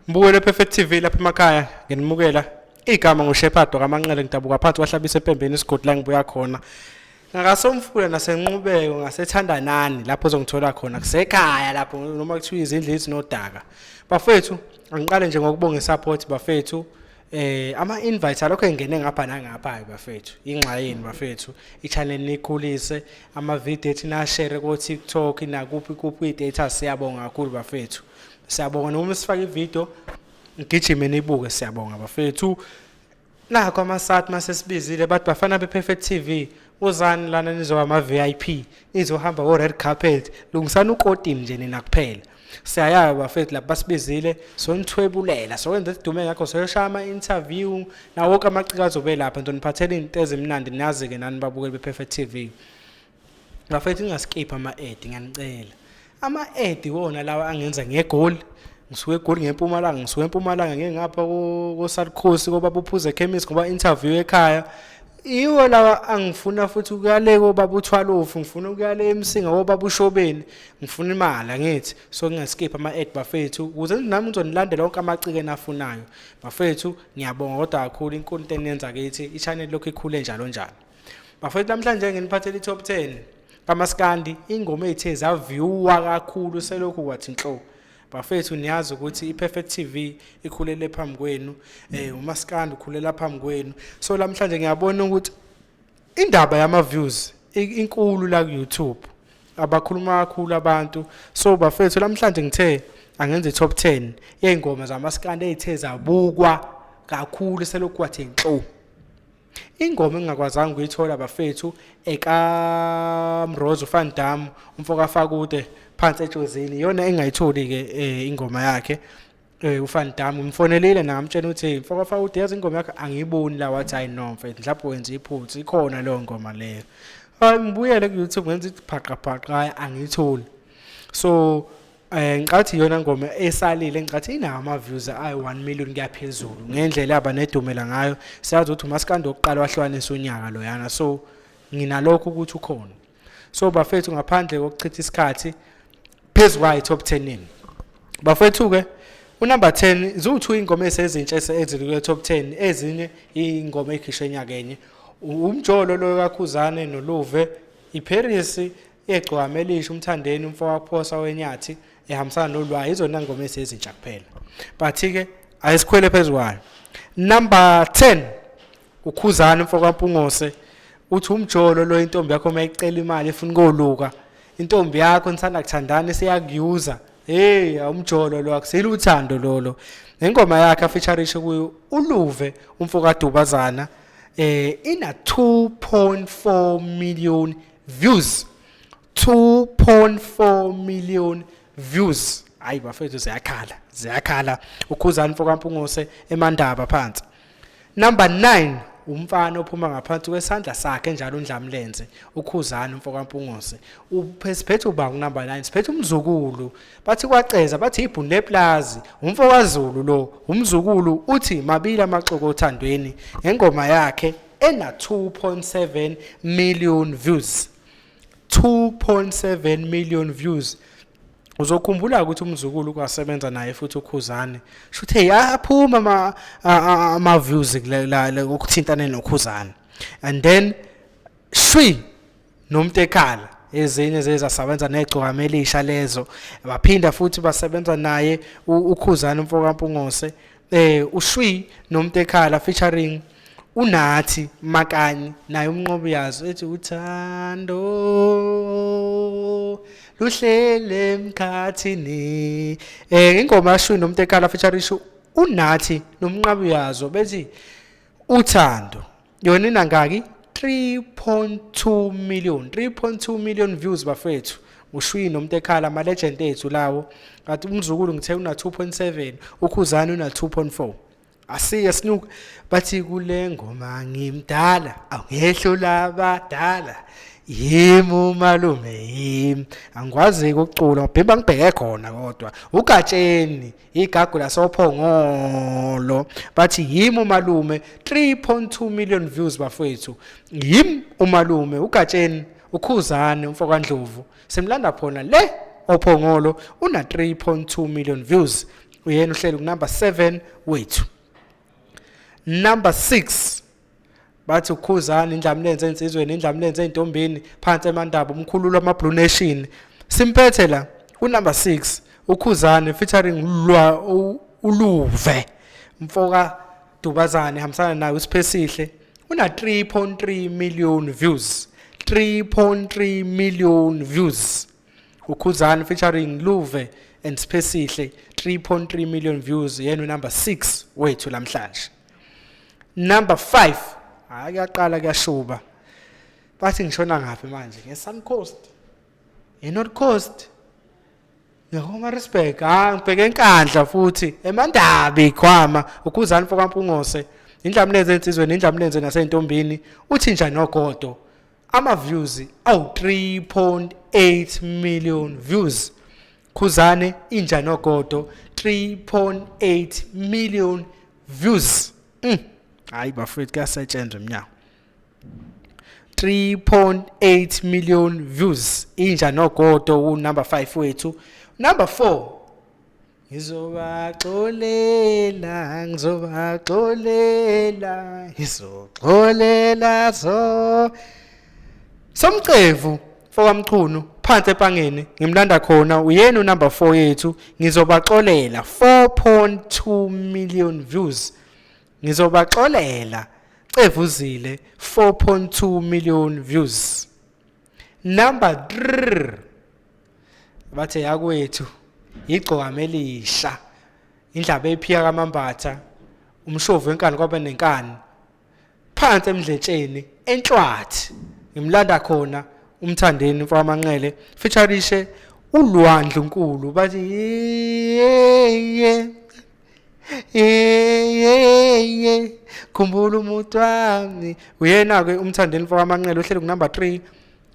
Mbukelo Perfect TV lapha emakhaya nginimukela igama nguShepherd kaManqele ngidabuka phansi kwahlabisa empembeni isigodi la ngibuya khona ngakasomfula nasenqubeko ngasethandanani lapho ozongithola khona kusekhaya lapho noma kuthiwa izindlu ezinodaka bafethu angiqale nje ngokubonga isupport bafethu ama invites alokho engene ngapha nangapha bafethu ingxa yenu bafethu i-channel nikhulise ama video ethi na share ko TikTok nakuphi kuphi data siyabonga kakhulu bafethu siyabonga noma sifake ivideo ngigijime nibuke siyabonga bafethu nakho amasat masesibizile bathi bafana be-Perfect TV uzani lana nizoba ama-VIP nizohamba ko-red carpet lungisani ukotini nje nina kuphela siyayayo bafethu lapha basibizile sonithwebulela sokwenza sidume ngakho soyoshaya ama-interview nawo wonke amaciko azobe lapha ngizoniphathela iy'nto ezimnandi nazi-ke nani babukeli be-Perfect TV bafethu ningaskiphi ama-ad ngiyanicela ama-ad wona lawa angenza ngegoli ngisuke egoli ngempumalanga ngisuke empumalanga ngiye ngapha kosalukhosi kobaba uphuze ekhemisi ngoba interview ekhaya iwo lawa angifuna futhi ukuya le kobaba uthwalofu ngifuna ukuya le emsinga kobaba ushobeni ngifuna imali angithi so ngingaskip ama-ad bafethu ukuze nami ngizonilandela wonke amaciko enafunayo bafethu ngiyabonga kodwa kakhulu inkulu into eniyenza kithi i-channel lokhu ikhule njalo njalo bafethu namhlanje nginiphathele i-top 10 kamaskandi ingoma eyithe zaviwa kakhulu selokhu kwathi nhlo bafethu niyazi ukuthi i-Perfect TV ikhulele phambi kwenu umaskandi ukhulela phambi kwenu so namhlanje ngiyabona ukuthi indaba yama views inkulu la ku YouTube abakhuluma kakhulu abantu so bafethu namhlanje ngithe angenze top 10 yey'ngoma zamaskandi ey'the zabukwa kakhulu selokhu kwathi nhlo ingoma engingakwazanga ukuyithola bafethu ekaMrozo Van Damme umfoka Fakude phansi ejozini iyona engayitholi ke ingoma yakhe uVan Damme ngimfonelile ngamtshela ukuthi mfoka Fakude yazi ingoma yakhe angiyiboni la wathi hayi no mfethu mhlawumbe wenza iphutha ikhona leyo ngoma leyo hayi ngibuyele ku YouTube ngenza ithi phaqa phaqa hayi angiyitholi so ngicathi iyona ngoma esalile ngicathi inawo ama views ayi 1 million kuyaphezulu ngendlela aba nedumela ngayo siyazi ukuthi umaskandi wokuqala wahlukanisa unyaka loyana so nginalokho ukuthi ukhona so bafethu ngaphandle kokuchitha isikhathi phezu kwayo top 10 nini bafethu ke unumber 10 ziwu2 ingoma esezintsha ezikule top 10 ezinye ingoma ekhishwe enyakenye umjolo lo kaKhuzane noLuve iParis yegcwama elisha umthandeni umfo wakuphosa wenyathi ehambisana nolwayo izona ngoma esezintsha kuphela but ke ayisikhwele phezukwayo number 10 ukhuzana umfo kaMpungose uthi umjolo lo intombi yakho mayicela imali ifuna ukoluka intombi yakho nisanda kuthandana isiyakuyuza hey umjolo lo akusile uthando lolo nengoma yakhe afeatureishe kuyo uluve umfo kaDubazana ina 2.4 million views 2.4 million views hayi bafethu ziyakhala ziyakhala ukhuzani mfo kaMpungose emandaba phansi number 9 umfana ophuma ngaphansi kwesandla sakhe njalo uNdlamlenze ukhuzani umfo kaMpungose uphethe uba number 9 siphethe umzukulu bathi kwaceza bathi ibhunu leplazi umfo kaZulu lo umzukulu uthi mabili amaxoko othandweni ngengoma yakhe ena 2.7 million views 2.7 million views uzokhumbula ukuthi umzukulu kwasebenza naye futhi ukhuzane shuthi hey aphuma ama ama views kule okuthintana nokhuzane and then shwi nomuntu ekhala ezinye zezasebenza negcokama elisha lezo baphinda futhi basebenza naye ukhuzane umfo kaMpungose ushwi nomuntu ekhala featuring unathi Makanyi naye umnqobi yazo ethi uthando luhlele emkhathini ingoma yashwi nomuntu ekhala featuring unathi nomnqabi yazo bethi uthando yona inangaki 3.2 million 3.2 million views bafethu ushwi nomuntu ekhala ama legend ethu lawo kanti umzukulu ngithe una 2.7 ukhuzani una 2.4 asiye sinuka bathi kule ngoma ngimdala awungehlula abadala yimi umalume yimi angikwazi ukucula ngibhimba ngibheke khona kodwa ugatsheni igagu lasophongolo bathi yimi umalume 3.2 million views bafowethu yimi umalume ugatsheni ukhuzane umfokandlovu simlanda khona le ophongolo una 3.2 million views Uyena uhleli ku-number 7 wethu. Number 6, bathi uKhuzani, indlamlenze ensizweni, indlamlenze entombini, phansi emandaba, umkhululo wama-Blue Nation. Simphethe la ku-number 6, uKhuzani featuring Lwa uLuve mfoka Dubazane, hambisana naye uSiphesihle, una 3.3 million views, 3.3 million views. UKhuzani featuring Luve and Siphesihle, 3.3 million views, yena number 6 wethu namhlanje. Number 5, hayi, kuyaqala kuyashuba. Bathi ngishona ngaphi manje? Nge-Sun Coast, e-North Coast, ngeHomarisburg, ha, ngibheke eNkandla futhi eMandabi ikhwama. UKhuzani mfokaMpungose, indlamlenze ensizweni, indlamlenze nasey'ntombini, uthi njani nogodo, ama-views awu 3.8 million views. Khuzane, inja nogodo, 3.8 million views. Hayi bafethu, kuyasetshenzwa emnyango. 3.8 million views, inja nogodo, u-number 5 wethu. Number 4, ngizobaxolela, ngizobaxolela, ngizoxolela so Somcevu fokaMchunu, phansi epangeni ngimlanda khona, uyena u-number 4 yethu. Ngizobaxolela, 4.2 million views. Ngizobaxolela, Cevuzile, 4.2 million views. Number 3, bathe yakwethu igcokama elisha, indlaba ephika kaMambatha, umshovu wenkani kwaba nenkani, phansi emdletsheni enhlwathi ngimlanda khona, uMthandeni mfowamaNqele featurishe uLwandle Nkulu, bathi ye ye khumbula umuntu wami. Uyena ke uMthandeni mfowamaNqele, uhleli ku number 3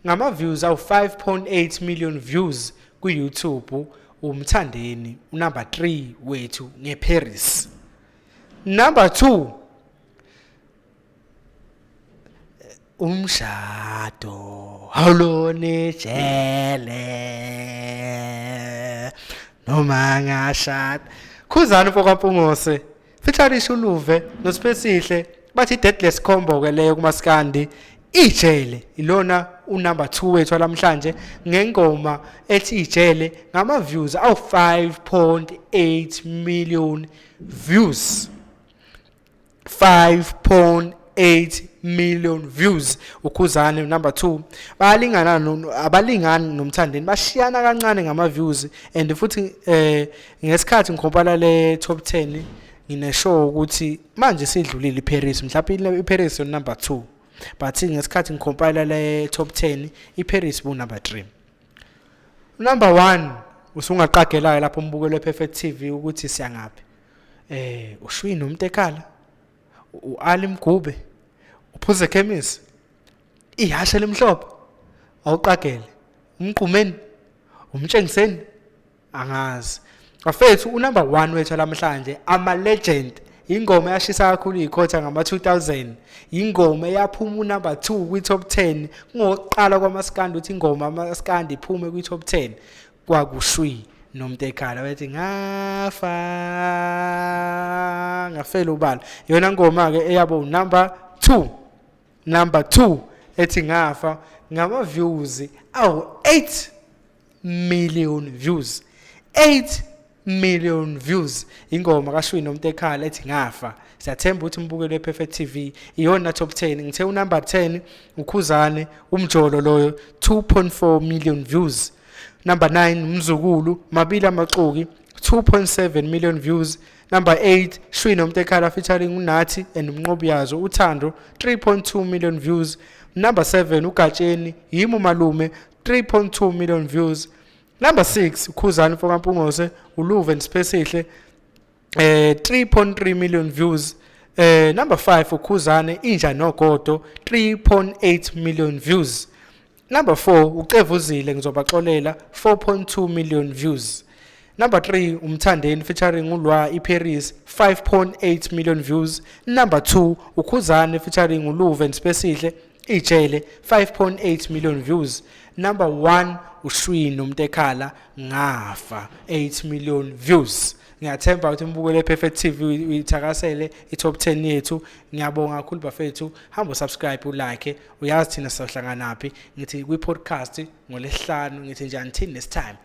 ngama views awu 5.8 million views ku YouTube. UMthandeni u-number 3 wethu ngeParis. Number 2, umshado awulona ijele noma ngashada. Khuzani mfokaMpungose featurisha uLuve noSiphesihle, bathi deadless combo ke leyo kumaskandi. Ijele ilona u-number 2 wethu namhlanje ngengoma ethi Ijele, ngama views awu 5.8 million views, 5.8 million views. UKhuzane number 2, bayalingana, abalingani noMthandeni, bashiyana kancane ngama views. And futhi ngesikhathi ngi-compile le top 10, ngine sure ukuthi manje sidlulile iParis, mhlawumbe iParis number 2, but ngesikhathi ngi-compile le top 10, iParis bu number 3. Number 1, usungaqagela lapho umbukelo wePerfect TV ukuthi siyangaphi. Ushwini umuntu ekhala, uAli Mgube, uphuze chemist, ihashe lemhlophe, awuqagele, umqumeni, umtshengiseni, angazi bafethu. U-number 1 wethu namhlanje, ama legend, ingoma eyashisa kakhulu ikhotha ngama 2000, ingoma eyaphuma u-number 2 kwi top 10, kungokuqala kwamaskandi ukuthi ingoma amaskandi iphume kwi top 10, kwakushwi nomuntu ekhala, bethi ngafa ngafela ubala. Yona ngoma ke eyabo number 2, number 2 ethi Ngafa, ngama views awu 8 million views, 8 million views, ingoma kaShwi nomuntu ekhala ethi Ngafa. Siyathemba ukuthi umbukelo wePerfect TV, iyona top 10. Ngithe u-number 10 uKhuzane, umjolo loyo, 2.4 million views. Number 9, Mzukulu, mabili amaxoki, 2.7 million views. Number 8, Shwi nomuntu ekhala featuring uNathi and Umnqobiyazo, Uthando, 3.2 million views. Number 7, uGatsheni, yimo malume, 3.2 million views. Number 6, uKhuzani mfokaMpungose, uLuve and Siphesihle, 3.3 million views. Number 5, uKhuzane, inja nogodo, 3.8 million views. Number 4, uCevuzile, ngizobaxolela, 4.2 million views. Number 3, uMthandeni featuring uLwa, iParis, 5.8 million views. Number 2, uKhuzane featuring uLuve and Siphesihle, Ijele, 5.8 million views. Number 1, uShwi nomuntu ekhala, Ngafa, 8 million views. Ngiyathemba ukuthi umbukele Perfect TV uyithakasele i-top 10 yethu. Ngiyabonga kakhulu bafethu, hamba usubscribe, ulike. Uyazi thina sizohlanganaphi. Ngithi kwi-podcast ngoLesihlanu. Ngithi nje until next time.